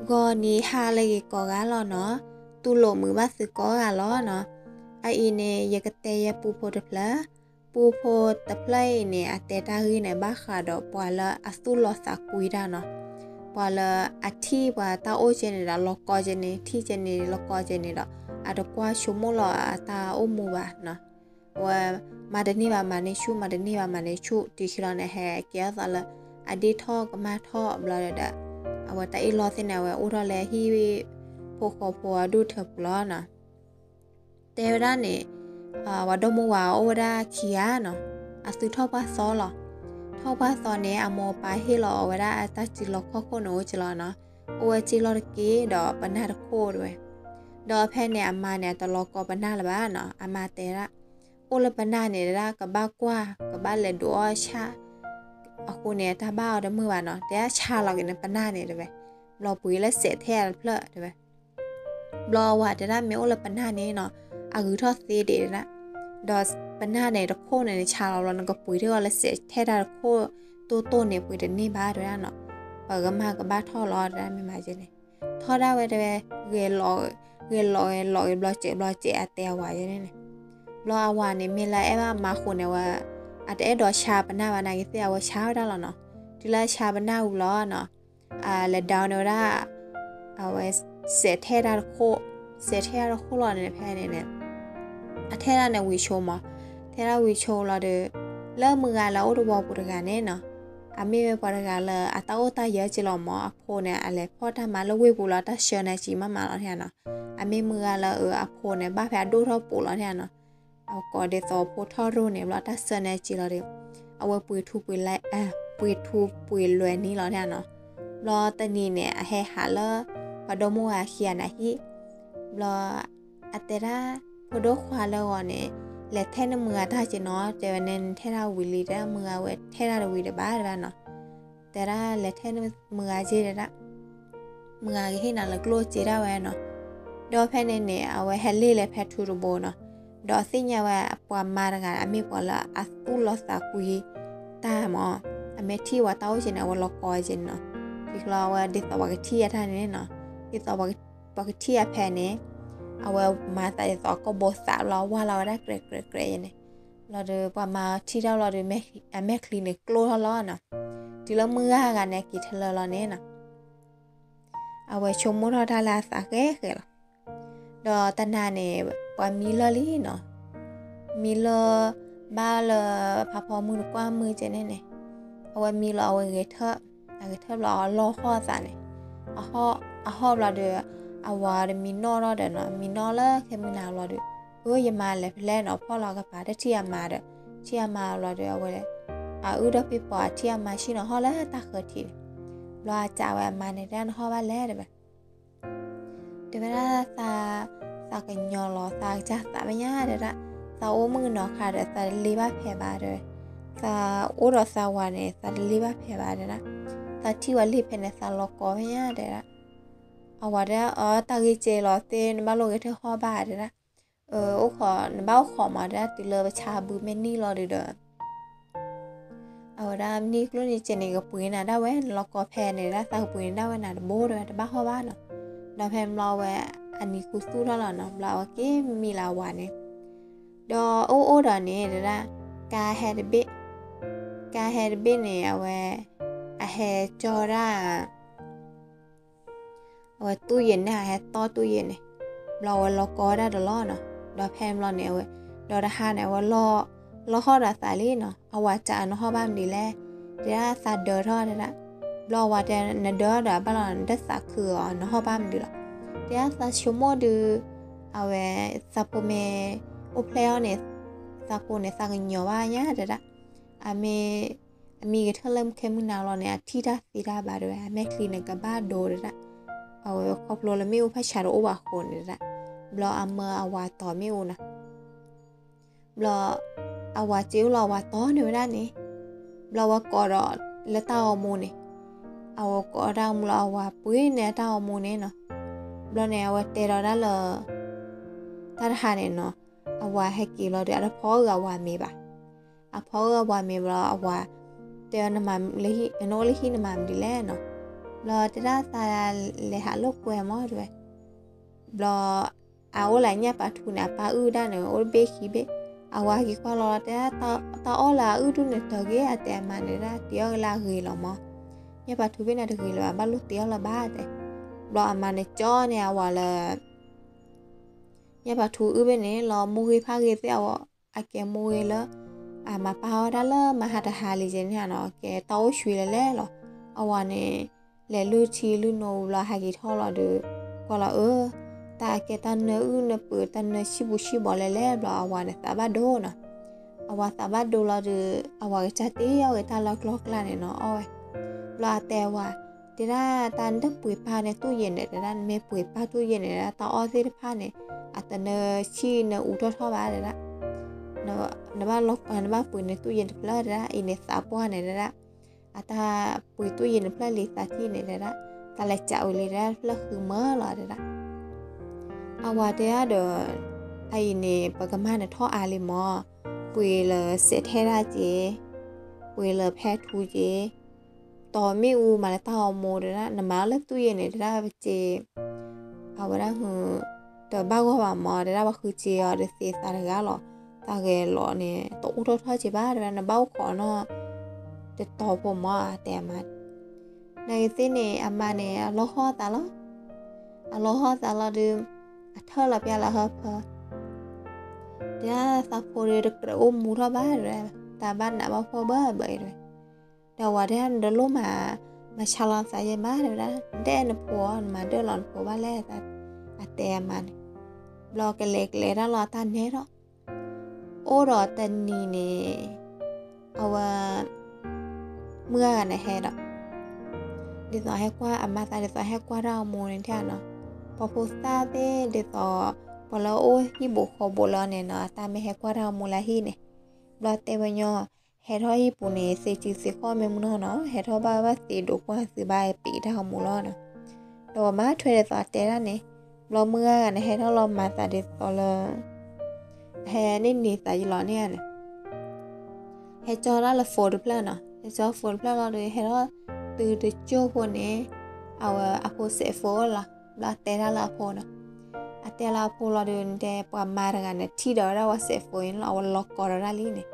ဂီၤနံၤဟါလၢအဂ့ၤကိးဂၤလီၤနီၤ, တူၢ်လိာ်မုာ်ဘၣ်သုကိးဂၤလီၤနီၤ. အအံၤန့ၣ် ယကတဲယဲပူဖိတဖျၢၣ်, ပူဖိတဖျၢၣ်အံၤန့ၣ် အတဲတၢ်ဂ့ၢ်န့ၣ် ဘၣ်ဃးဒီးပှၤလၢအသူၣ်လီၤသးကွံတၢ်နီၤ, ပှၤလၢအထံၣ်ပှၤတၢ်အိၣ်ကဲန့ၣ်ဒီး လီၤကီကဲန့ၣ်, ထံၣ်ကဲန့ၣ် လီၤကီကဲန့ၣ်ဒီး အတကွၢ်ဆိကမိၣ်လီၤအတၢ်အိၣ်မူဘၣ်နီၤ. အဝဲမၤတန့ၢ်ဘၣ်မၤန့ၢ်ဆူၣ်, မၤတန့ၢ်ဘၣ်မၤန့ၢ်ဆူၣ်, တုၤခံလီၤန့ၣ် ဟဲကဲထီၣ်သးလၢ အဒ့ၣ်ထီၣ်ကမၣ်ထီၣ်ဘျီဒီး အဝဲတၢ်အ့ၣ်လိာ်သ့ၣ်န့ၣ် အဝဲအိၣ်ထီၣ်လၢဟံၣ်ဖိဃီဖိအဒူၣ်ထၢပူၤလီၤနီၤ. တဲဝဲဒၣ်န့ၣ် ပှၤဒီမါဝၤအိၣ်ဝဲဒၣ်ခံဂၤနီၤ, အသုထီၣ်ပှၢ်သီလီၤ. ထီၣ်ပှၢ်သီန့ၣ် အမိၢ်အပၢ်ဟ့ၣ်လီၤအီၤဝဲဒၣ်အတၢ်စုလီၢ်ခီၣ်ခိၣ်န့ၣ်အိၣ်က့ၤလီၤနီၤ, အိၣ်ဝဲစ့လီၢ်တက့ၢ်ဒီးပနၢ်တခိၣ်တဲဝဲ. ဒီးဖဲန့ၣ် အမါန့ၣ် အတလီၤကီပနၢ်လၢၤဘၣ်နီၤ, အမါတဲဒၣ် အိၣ်လၢပနၢ်န့ၣ်ဒၣ် ကဘၣ်ကွၢ် ကဘၣ်လဲၤဒုးအီၣ်ဆၣ်, အဃိန့ၣ် တၢ်ဘၣ်အီၤတမုာ်ဘၣ်နီၤ, တဲဒၣ်ဆါလီၤက့ၤန့ၣ်ပနၢ်န့ၣ်တဲဝဲ, ဘျီပှ့ၤလၢစဲးထဲတဖျၢၣ်တဲဝဲ. ဘျီအဝၤတဲဒၣ်မ့ၢ်အိၣ်လၢပနၢ်န့ၣ်နီၤ, အဂုၤထီၣ်သ့ဒံးတဲဒၣ်, ဒီးပနၢ်န့ၣ်တခိၣ်န့ၣ် နဆါလီၤဘျီ နကပှ့ၤထီၣ်လၢစဲးထဲတၢ်တခိၣ်တိၢ်တိၢ်န့ၣ် ပှ့ၤတန့ၢ်ဘၣ်တဲဝဲဒၣ်နီၤ, ပကမၢ်ကဘၣ်ထီၣ်လီၤတဲဒၣ်မ့ၢ်မၤကဲန့ၣ်, ထီၣ်ဒၣ်ဝဲတဲဝဲ, ဂဲၤလီၤ, ဂဲၤလီၤဂဲၤလီၤဂဲၤဘျီစဲးဘျီစဲး အတဲအဝၤန့ၣ်, ဘျီအဝၤန့ၣ် မ့ၢ်လၢအဲၣ်ဘၣ်အမါအဃိန့ၣ် အဝဲ အတအဲၣ်ဒိးဆါပနၢ်ဘၣ်နာ်က့ၤသ့ၣ် အဝဲဆါဝဲဒၣ်လီၤနီၤ, တုၤလၢအဆါပနၢ်ဝံၤလီၤနီၤ လဲၤဒုးန့ၢ်ဝဲဒၣ် အဝဲ စဲးထဲတၢ်တခိၣ်, စဲးထဲတၢ်တခိၣ်လီၤန့ၣ် ဖဲန့ၣ်န့ၣ် အထဲဒၣ်န့ၣ်ဝံၤဆိမး, ထဲဒၣ်ဝံၤဆိလီၤဒီး လၢမုၢ်ဂၤလၢအအိၣ်တဝီပူၤတဂၤန့ၣ်နီၤ, အမ့ၢ်ဝဲပှၤတဂၤလၢအတၢ်အိၣ်တၢ်ယၢၤက့ၤလီၤမး, အဖိန့ၣ် အလဲၤဖီၣ်တၢ်မၤလၢဝ့ၢ်ပူၤလီၤ တၢ်ဆှၢန့ၢ်က့ၤမးမးလီၤန့ၣ်နီၤ, အမ့ၢ်မုၢ်ဂၤလၢအဖိန့ၣ် ဘၣ်ဖဲအဒိၣ်ထီၣ်ပူၤလီၤန့ၣ်နီၤ အကိးဒ်သိးဖိထီၣ်ရိၣ်န့ၣ် ဘျီတၢ်ဆှၢန့ၢ်က့ၤလီၤဒီး အဝဲပှ့ၤထူပှ့ၤလဲၢ်, ပှ့ၤထူပှ့ၤလဲၢ်န့ၣ်လီၤန့ၣ်နီၤ, ဘျီတနံၤန့ၣ် အဟဲဟးလၢ ပှၤဒီမါဝၤခံဂၤန့ၣ်ဟံၣ်, ဘျီ အတဲဒၣ် ဖိဒိၣ်ခွါလၢဂီၤန့ၣ် လဲၤထဲနမုၢ်ဂၤတၢ်က့ၤနီၤ တဲဝဲန့ၣ် နထဲတၢ်ဝံၤလံ တဲဒၣ်မုၢ်ဂၤဝဲထဲတၢ်တဝံၤတဘၣ်တဲဒၣ်နီၤ, တဲဒၣ်လဲၤထဲနမုၢ်ဂၤက့ၤတဲဒၣ် မုၢ်ဂၤကဟ့ၣ်နၤလၢကျိၣ်စ့ဒၣ်ဝဲနီၤ, ဒီးဖဲန့ၣ်န့ၣ် အဝဲဟဲလ့ၢ်လၢဖဲထူတဘိနီၤ, ဒီးသ့ၣ်ညါဝဲပှၤမါတဂၤန့ၣ် အမ့ၢ်ပှၤလၢအသူၣ်လီၤသးကွံတၢ်မး, အမ့ၢ်ထံၣ်ပှၤတၢ်အိၣ်က့ၤန့ၣ် အဝဲလီၤကီက့ၤန့ၣ်နီၤ, ခံချီအဝဲဒ်သိးပှၤကထံၣ်အတၢ်န့ၣ်နီၤ, ဒ်သိးပှၤကထံၣ်အဖဲန့ၣ် အဝဲမၤသးဒ်သိးအကီၢ်ဘိသးဘျီ အဝါလီၤဝဲဒၣ်ကြဲးကြဲးကြဲးန့ၣ်, ဘျီဒီးပှၤမါထံၣ်တၢ်ဘျီဒီး အမဲာ်ချံန့ၣ်ကျိၣ်ထီၣ်လီၤနီၤ, တုၤလၢမုၢ်ဂၤဂၤန့ၣ် က့ၤထလၢလီၤန့ၣ်နီၤ အဝဲဆိကမိၣ်ထီၣ်တၢ်လၢအသးဃဲဃဲလီၤ. ဒီးတနၤန့ၣ် ပှၤမံလၢာ်လံနီၤ, မံလၢာ်ဘၣ်လၢ ဖးဖီမုၢ်တကွၢ်မုၢ်ကဲန့ၣ်န့ၣ်, အဝဲမံလီၤအဝဲဂဲၤထၢၣ်, အဂဲၤထၢၣ်ဘျီအလီၢ်ဟီၣ်အသးန့ၣ်, အဟီၣ်ဘျီဒီး အဝၤဒီးမံနီၣ်ထီၣ်ဒီးနီၤ, မံနီၣ်လၢခဲမုၢ်နၤဘျီဒီး, အၢ ယမါလဲၤဖဲလဲၣ်နီၤ, ဖီၣ်လီၤကပၤ တထံၣ်အမါဒီး, ထံၣ်အမါဘျီဒီး အဝဲ အအုၣ်ဒီးဖံပှၤ ထံၣ်အမါဆ့ၣ်နီၤ ဟီၣ်လၢတၢ်ဃၢၤထံးန့ၣ်, ဘျီအစံးဝဲအမါန့ၣ် တဲဒၣ်နဟီၣ်ဘၣ်လဲၣ်တဲဝဲ တဲဝဲဒၣ်သး, သးကညီၤလီၤ သးကစၢ်သးမဲာ်ညါတဲဒၣ်, သးအိၣ်မုၣ်ကနီၤခါဒီး သးတလ့ဘၣ်ဖဲဘၣ်တဲဝဲ, သးအိၣ်ဒီးသးဝၤန့ၣ် သးတလ့ဘၣ်ဖဲဘၣ်တဲဒၣ်, သးထံၣ်ဝဲလ့ၢ်ဖဲန့ၣ် သးလီၤကီမဲာ်ညါတဲဒၣ်, အဝၤတဲဒၣ် အတၢ်ဂ့ၢ်ကဲလီၤသ့ နဘၣ်လိၣ်ဂဲၤထၢၣ်ဟီၣ်ဘၣ်တဲဒၣ်, အိၣ်ခိး နဘၣ်အိၣ်ခိးမးတဲဒၣ် တုၤလၢပဆါဘုမ့ၢ်နံၣ်လီၤဒီး အဝဲဒၣ်မ့ၢ်နံၣ်ကျိၣ်နံၣ်စ့န့ၣ် ကပှ့ၤနၤဒၣ်ဝဲ နလီၤကီဖဲန့ၣ်ဒၣ် သးကပှ့ၤနၤဒၣ်ဝဲနၤတဘိတဲဝဲ တဘၣ်ဟီၣ်ဘၣ်နီၤ, ဒီးဖဲန့ၣ်ဘျီဝဲ အနံၤခူသူၣ်ထီၣ်လီၤနီၤ ဘျီအဝဲက့ၤမံလၢအဝၤန့ၣ်, ဒီးအိၣ်အိၣ်ဒီးန့ၣ်တဲဒၣ်, ကါဟဲတဘ့ၣ်, ကါဟဲတဘ့ၣ်န့ၣ် အဝဲ အဟဲကၠီဝဲဒၣ် အဝဲတူၢ်ယံၤန့ၣ် အဟဲတီတူၢ်ယံၤန့ၣ်, ဘျီအဝဲလီၤကီဝဲဒၣ်တလီၢ်နီၤ, ဒီးဖဲန့ၣ်ဘျီန့ၣ် အဝဲ ဒီးတဟါန့ၣ် အဝဲ လီၤဟီၣ်ဒီးသးလံနီၤ, အဝၤစံး နဟီၣ်ဘၣ်မနုၤလဲၣ်, တဲဒၣ်သးဒၢထီၣ်တဲဒၣ်, ဘျီအဝၤတဲ နဒၢထီၣ်ဒီးအဘၣ်လီၤ နတသးခုအီၤ နဟီၣ်ဘၣ်မနုၤလီၤ, တဲဒၣ်သးဆိကမိၣ်ဒုး အဝဲ သးဖိမ့ၢ်အိၣ်ဖျဲၣ်အီၤန့ၣ် သးဖိန့ၣ် သးကညီၤဘၣ်ညါတဲဒၣ်, အမ့ၢ် အမံဂဲၤထၢၣ်လၢခဲမုၢ်နၤလီၤန့ၣ် အထံၣ်တၢ်သ့တၢ်ဘၣ်တဲဝဲ အမဲာ်ချံန့ၣ်ကဘၣ်ဒိတဲဒၣ်, အဝဲခီဖျိလၢမ့ၣ်အူဖးဆါတအိၣ်ဘၣ်အဃိန့ၣ်တဲဒၣ်, ဘျီအမၢအဝၤတီမ့ၣ်အူနီၤ, ဘျီ အဝၤစ့အိၣ်လီၤအဝၤတီန့ၣ်ဝဲဒၣ်န့ၣ်, ဘျီအဝဲကိးဒီးလၢတၢ်ဂီၤမူန့ၣ်, အဝဲကိးတၢ်ဂီၤမူလီၤ အဝၤပှ့ၤန့ၢ်အတၢ်ဂီၤမူန့ၣ်နီၤ, ဘျီန့ၣ် အဝဲတဲဒီးဒၣ်လၢ တၢ်တဟါန့ၣ်နီၤ, အဝၤဟဲက့ၤလီၤဒီး အတဖီအုၣ်အဝၤမ့ၤဘၣ်, အဖီအုၣ်အဝၤမ့ၤဘျီ အဝၤတဲ နအိၣ်လၢဟံၣ်နမၤမနုၤလဲၣ်နီၤ, ဘျီတဲဒၣ်သးလဲၤဟးလိာ်ကွဲမးတဲဝဲ, ဘျီ အအိၣ်လၢညၣ်ပၤထူန့ၣ် အပၢ်အုၣ်ဒၣ်န့ၣ် အိၣ်တဘ့ၣ်ခံဘ့ၣ်, အဝၤဟဲက့ၤကွၢ်လီၤ တဲဒၣ်, တၢ်အီၣ်လၢအအုၣ်ဒူၣ်န့ၣ်တဂ့ၤ အတဲအမါန့ၣ်ဒၣ်, တ့အီၣ်က့ၤလၢအဂ့ၤလီၤမး, ညၣ်ပၤထူဘ့ၣ်န့ၣ်တဂ့ၤလၢၤဘၣ် ဘၣ်လိၣ်တ့အီၣ်လၢၤဘၣ်တဲ, ဘျီအမါန့ၣ်ကၠီန့ၣ်အဝၤလၢ ညၣ်ပၤထူအုၣ်ဘ့ၣ်န့ၣ် လီၤမိၢ်ဂ့ၤဖးဂ့ၤသ့ၣ်အဝဲ, အကဲမိၢ်ဂ့ၤလၢ အမၤပာ်အီၣ်ဒၣ်လၢမဟါတဟါလံကဲန့ၣ်နီၤ, ကဲတၢ်အိၣ်ဆှံလဲၤလဲၤလီၤ, အဝၤန့ၣ် လဲၤလုၢ်ထံလုၢ်နိဘျီဟဲက့ၤထီၣ်လီၤဒီး ကွၢ်လီၤအၢ တၢ်အကဲတၢ်နၢအုၣ်နၢပၢၤ တၢ်နၢဆံၣ်ပူၤဆံၣ်ဘီလဲၤလဲၤ ဘျီအဝၤန့ၣ်သးဘၣ်ဒိနီၤ, အဝၤသးဘၣ်ဒိလီၤဒီး အဝၤကစၢ်တ့အီၣ်က့ၤတၢ်လၢကျီၢ်ကျါန့ၣ်နီၤ အီၣ်ဝဲ, ဘျီအတဲဝဲ တဲဒၣ်တၢ်နတပှ့ၤပာ်န့ၢ်တူၢ်ယဲၢ်န့ၣ် တဲဒၣ် နမ့ၢ်ပှ့ၤပာ်တူၢ်ယဲၢ်န့ၣ် တၢ်အီၣ်သ့ၣ်တဖၣ်န့ၣ် အတနၢဆံၣ်နၢအူထီၣ်ထီၣ်ဘၣ်တဲဒၣ်, နဘၣ်ပှ့ၤန့ၢ်တူၢ်ယဲၢ်တဖျၢၣ်တဲဒၣ် အံၤန့ၣ်သးပှၢ်န့ၣ်တဲဒၣ်, အတၢ်ပှ့ၤတူၢ်ယဲၢ်တဖျၢၣ်လံသးထံၣ်န့ၣ်တဲဒၣ်, သးလဲၤကးဝံၤလံတဲဒၣ် တဖျၢၣ်ဃုမၢလီၤတဲဒၣ် အဝၤတဲဒၣ်ဒီး အအံၤန့ၣ် ပကမၢ်နထီၣ်အါလံမး, ပှ့ၤလၢစဲးထဲဒၣ်က့ၤ, ပှ့ၤလၢဖဲထူက့ၤ, တီမ့ၣ်အူမၤလၢတၢ်ဂီၤမူတဲဒၣ် နမၤအီၤလၢတူၢ်ယဲၢ်န့ၣ်တဲဒၣ်ပစ့, အဝဲဒၣ် တဘၣ်ဂီၢ်ဘၣ်မး တဲဒၣ်ပှၤဃုစ့အီၤဒီးသ့သးတဂၤလီၤ, တၢ်ဂဲၤလီၤန့ၣ် တအိၣ်ထီၣ်ထီၣ်က့ၤဘၣ်တဲဝဲ နဘၣ်အိၣ်ခိးနီၢ် တတီၤဖိမး အတဲအမါန့ၣ် နာ်က့သ့ၣ်န့ၣ် အမါန့ၣ် အလီၢ်ဟီၣ်သးလီၤ, အလီၢ်ဟီၣ်သးလီၤဒီး အထၢၣ်လီၤပျၢ်လၢဟၢဖၢ, တဲဒၣ်သးဖိဒီးတကြၢးအိၣ်မူထီၣ်ဘၣ်တဲဝဲ, တၢ်ဘၣ်နးဘၣ်ဖှီၣ်ဘၣ်ဘၣ်တဲဝဲ, ဒီးအဝၤတဲဒၣ် နတလိၣ်မၤ မၤဆါလီၤသးယဲမးတဲဝဲဒၣ် နဒဲနဖိအီၤ နမၤဒၢၣ်လီၤနဖိဘၣ်လဲၣ်, အတဲအမါန့ၣ်, ဘျီကလဲၤကလဲၤတၢ်လီၤအတၢ်နဲထီၣ်, အိၣ်ဒီးတနံၤန့ၣ် အဝဲ မုၢ်ဂၤဂၤန့ၣ်ဟဲဒီး ဒ်သိးဟဲကွၢ်အမါသး ဒ်သိးဟဲကွၢ်တၢ်ဂီၤမူန့ၣ်တဲနီၤ, ပှၤဖိသၣ်သ့ၣ်ဒ်သိး ပှၤလၢအအိၣ်ဟံၣ်ဘူးဃီဘူးလၢန့ၣ်နီၤ အတၢ်မ့ၢ်ဟဲကွၢ်တၢ်ဂီၤမူလၢဟံၣ်န့ၣ်, ဘျီတဲဝဲညီ ဟဲထီၣ်ဟံၣ်ပူၤန့ၣ် သ့စုသ့ခီၣ်မ့ၢ်မုၢ်နီၢ်နီၤ ဟဲထီၣ်ဘၣ်ဘၣ်သ့ဒိးကွၢ်သုဘၣ်ပံးတၢ်ဂီၤမူလီၤနီၤ, ဒီးမၤထွဲဒ်သိးတဲဒၣ်န့ၣ်, ဘျီမုၢ်ဂၤဂၤန့ၣ်ဟဲထီၣ်လီၤမၤသးဒ်သိးလၢ ဟဲန့ၢ်န့ၢ်သးယလီၤန့ၣ်ဧါန့ၣ်, ဟဲကၠီဒၣ်လၢ phone တဖျၢၣ်နီၤ ဟဲကၠီ phone တဖျၢၣ်လီၤဒီး ဟဲထီၣ်တုၤတကၠိၢ်ဖိန့ၣ်, အဝဲအဖိစဲး phone လီၤ, ဘျီအတဲတၢ်လၢအဖိနီၤ, အတဲလၢအဖိလီၤဒီး နတဲပှၤမါတဂၤန့ၣ် ထံၣ်ဒီးဝဲဒၣ်ဝဲစဲး phone န့ၣ်လီၤ အဝဲလီၤကီတၢ်ဒၣ်လံန့ၣ်,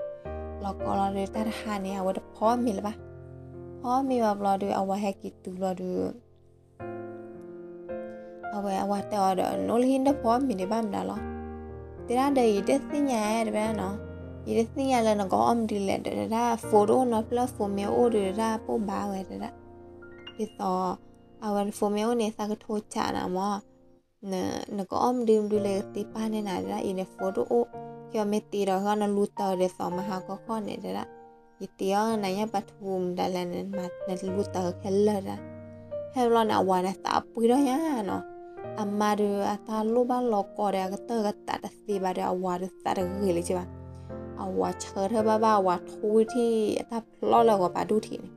လီၤကီလီၤဒီး တၢ်တဟါန့ၣ် အဝဲတဖီမ့ၤလၢၤဘၣ်, ဖီမ့ၤဘၣ်ဘျီဒီး အဝဲဟဲက့ၤတုၤဘျီဒီး အဝဲအဝၤတဲအီၤဒီး နအိၣ်လၢဟံၣ်နတဖီမ့ၤဒံးဘၣ်မနုၤလီၤ, တဲဒၣ်ဒီး ယတသ့ၣ်ညါတဲဝဲဒၣ်နီၤ, ယတသ့ၣ်ညါလၢနကအီၣ်မနုၤလဲၣ်ဒီး တဲဒၣ် phone တအိၣ်နီတဖျၢၣ် phone မ့ၢ်အိၣ်ဒီး တဲဒၣ်ပိၢ်ဘၣ်ဝဲတဲဒၣ်, ဒ်သိး အဝဲန phone မ့ၢ်အိၣ်န့ၣ် သးကထိစးနၤမၢ် နကအီၣ်မနုၤမနုၤလဲၣ် ကတ့ပာ်န့ၢ်နၤတဲဒၣ် အံၤန့ၣ် phone တအိၣ်, ခဲအံၤမ့ၢ်တ့ဒီးဟဲနလူၤတၢ်ဒ်သိးမဟါကီၢ်ခီၣ်န့ၣ်တဲဒၣ်, ယတ့အီၣ်နၤညၣ်ပၤထူမတၤလဲၣ်န့ၣ် နလူၤတၢ်ခဲလၢာ်တဲဒၣ်, ဖဲဘျီန့ၣ် အဝၤန့ၣ်သးပှ့ၤထီၣ်ညါနီၤ, အမါဒီးအတၢ်လိၣ်ဘၣ်လီၤကီဒီး အကတၢၢ်ကတးတသ့ဘၣ်ဒီး အဝၤဒီးသးတဂ့ၤလၢၤဘၣ်, အဝၤဆၢထၢၣ်ဘၣ်ဘၣ် အဝၤထိဝံထံၣ် အတၢ်ဖျီလၢအဂီၤပာ်ဒိၣ်ထံးန့ၣ်,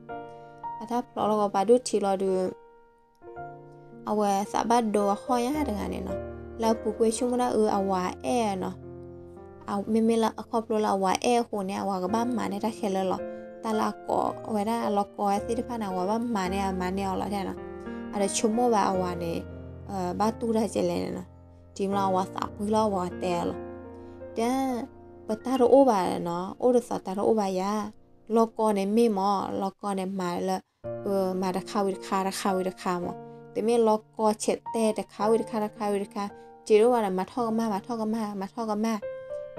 အတၢ်ဖျီလၢအဂီၤပာ်ဒိၣ်ထံးလီၤဒီး အဝဲသးဘၣ်ဒိအဟီၣ်ညါတဂၤန့ၣ်နီၤ, လၢအပူၤကွံာ်ဆိကမိၣ်ဒၣ်အၢ အဝၤအဲၣ်နီၤ, မ့မ့ၢ်လၢအခီဖျိလၢအဝၤအဲၣ်အဃိန့ၣ် အဝၤကဘၣ်မၤန့ၢ်တၢ်ခဲလၢာ်လီၤ, တၢ်လၢအကိးဝဲဒၣ်အလီၤကီဝဲသ့ၣ်တဖၣ်န့ၣ် အဝၤဘၣ်မၤန့ၢ်အမၤန့ၢ်အီၤလီၤတဲနီၤ, အတဆိကမိၣ်ဘၣ်အဝၤန့ၣ် ဘၣ်တူၢ်တၢ်ကဲလဲၣ်န့ၣ်နီၤ, တုၤမ့ၢ်လၢအဝၤသးပှ့ၤလီၤ အဝၤတဲအီၤလီၤ, တဲ ပတၢ်တအိၣ်ဘၣ်နီၤ, အိၣ်ဒ်သိးတၢ်တအိၣ်ဘၣ်ယၤ, လီၤကီန့ၣ်မ့ၢ်မၢ် လီၤကီန့ၣ်မၤလၢ မၤတခါဝံၤတခါ တခါဝံၤတခါမၢ်, တမ့ၢ်လီၤကီဆဲးတဲတခါဝံၤတခါ တခါဝံၤတခါ, စံးဒိၣ်ဝဲဒီး မၤထီၣ်ကမၣ် မၤထီၣ်ကမၣ် မၤထီၣ်ကမၣ်,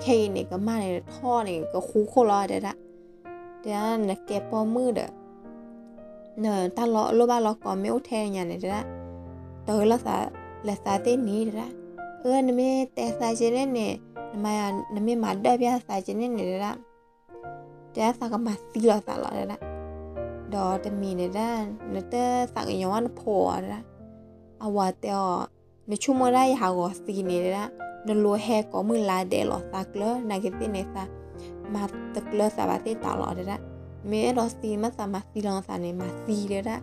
ခဲအံၤန့ၣ် ကမၣ်န့ၣ်ထီၣ်န့ၣ် ကဃူခိၣ်လီၤတဲဒၣ်, တဲဒၣ်နကဲပိာ်မုၣ်ဒီး နတၢ်လိၣ်ဘၣ်လီၤကီမ့ၢ်အိၣ်ထဲညါန့ၣ်တဲဒၣ်, တၢ်လီၤသး လဲၤသးသ့ၣ်နံၤတဲဒၣ်, အၢ နမ့ၢ်တဲသးကဲန့ၣ်န့ၣ်, နမ့ၢ်မၤဒၢၣ်ပျၢ်သးကဲန့ၣ်န့ၣ်တဲဒၣ် တဲဒၣ်သးကမၤသံလီၤသးလီၤတဲဒၣ်, ဒီးတမံၤန့ၣ်ဒၣ် နတသးကညီၤဘၣ်နဖိဧါတဲဒၣ်, အဝၤတဲအီၤ, နဆိကမိၣ်ဒၣ်ယဟးဂီၤသံန့ၣ်တဲဒၣ်, နလိၤဟဲကိးမုၢ်လါဒဲးလီၤသးကျၢၤ နာ်က့သ့ၣ်န့ၣ်သး, မၤတကျၢၤသးဘၣ်သ့ၣ်တၢ်လီၤတဲဒၣ်, မ့ၢ်အဲၣ်ဒိးသံမ့ၢ်သးမၤသံလီၤသးန့ၣ် မၤသံတဲဒၣ်,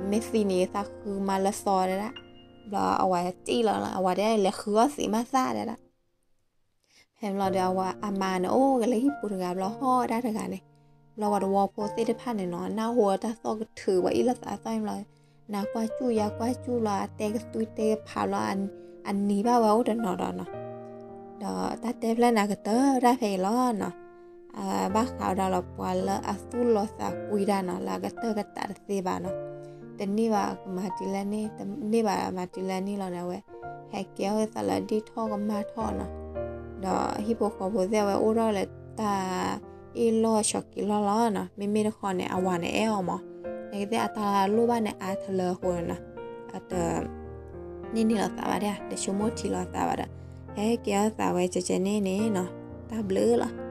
မ့ၢ်သံန့ၣ်သးဃုမၤလၢသီတဲဒၣ်, ဘျီအဝၤစံၣ်လီၤ အဝၤတဲ လဲၤဃုအီၣ်သံးမးသးတဲဒၣ် ဖဲဘျီဒီးအဝၤအမါန့ၣ် အိၣ်က့ၤလၢဟံၣ်ပူၤတဂၤ ဘျီဟီၣ်ဝဲဒၣ်တဂၤန့ၣ်, ဘျီပှၤတဝီဖိသ့ၣ်တဖၣ်န့ၣ်နီၤ နၢ်ဟူဝဲတၢ်သီၣ်ကထုး ပှၤအ့ၣ်လိာ်သးသီၣ်အံၤဘျီ, နၤကွၢ်စူၣ်ယၤကွၢ်စူၣ်လီၤ အတဲကသွံတဲကဖးလီၤ အနံၤဘၣ်ဝဲအိၣ်တနီၤဒီးနီၤ, ဒီးတၢ်တဲဖျၢၣ်န့ၣ် အကတၢၢ်တၢ်ဖဲအံၤလီၤနီၤ, ဘၣ်ဃးဝဲဒၣ်လီၤပှၤလၢအသူၣ်လီၤသးကွံတၢ်နီၤ လၢအကတၢၢ်ကတးတသ့ဘၣ်နီၤ, တန့ၢ်ဘၣ်ကမၤတုၤလၢန့ၣ် တန့ၢ်ဘၣ်မၤတုၤလၢန့ၣ်လီၤန့ၣ် အဝဲ ဟဲကဲထီၣ်သးလၢဒ်ထီၣ်ကမၣ်ထီၣ်နီၤ, ဒီးဟံၣ်ဖိဃီဖိသ့ၣ်အဝဲအိၣ်ထီၣ်လၢတၢ်အ့ၣ်လိာ်ဆိးက့လိာ်လီၤနီၤ, မ့မ့ၢ်တခီန့ၣ် အဝၤန့ၣ်အဲၣ်အီၤမး, နကသ့ၣ်အတၢ်လိၣ်ဘၣ်န့ၣ်အါထီၣ်လၢအဃိနီၤ, အတ န့ၢ်န့ၢ်လိာ်သးဘၣ်ဒၣ် တဆိကမိၣ်ထံလိာ်သးဘၣ်ဒီး ဟဲကဲထီၣ်သးဝဲကဲကဲန့ၣ်န့ၣ်နီၤ, တၢ်ဘျုးလီၤ.